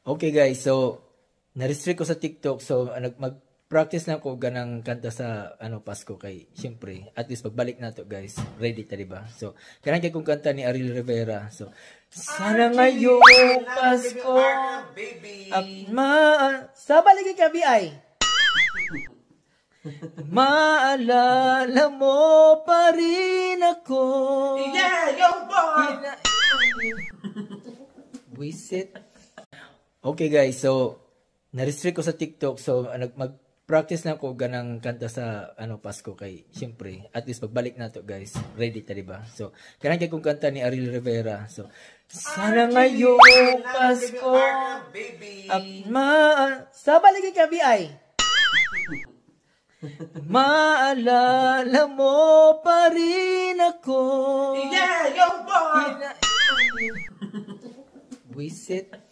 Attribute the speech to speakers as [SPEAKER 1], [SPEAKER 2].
[SPEAKER 1] Okay guys, so na-restrict ko sa TikTok, so mag-practice na ko ganang kanta sa ano, Pasko, kay syempre at least pagbalik na to, guys, ready ta, di ba? So kanang kay kong kanta ni Ariel Rivera. So sana ngayong Pasko
[SPEAKER 2] Baby.
[SPEAKER 1] At ma sa lagi ka BI. Maalala mo pa rin ako.
[SPEAKER 2] Yeah, yo boy.
[SPEAKER 1] Wisit. Okay guys, so na-restrict ko sa TikTok, so mag-practice na ko ganang kanta sa ano, Pasko, kay syempre at least pagbalik na to, guys, ready ta, di ba? So kanang kay kong kanta ni Ariel Rivera. So sana ngayong Pasko
[SPEAKER 2] Baby.
[SPEAKER 1] At ma sa lagi ka BI. Maalala mo pa rin ako.
[SPEAKER 2] Yeah, yo boy.
[SPEAKER 1] Wisit.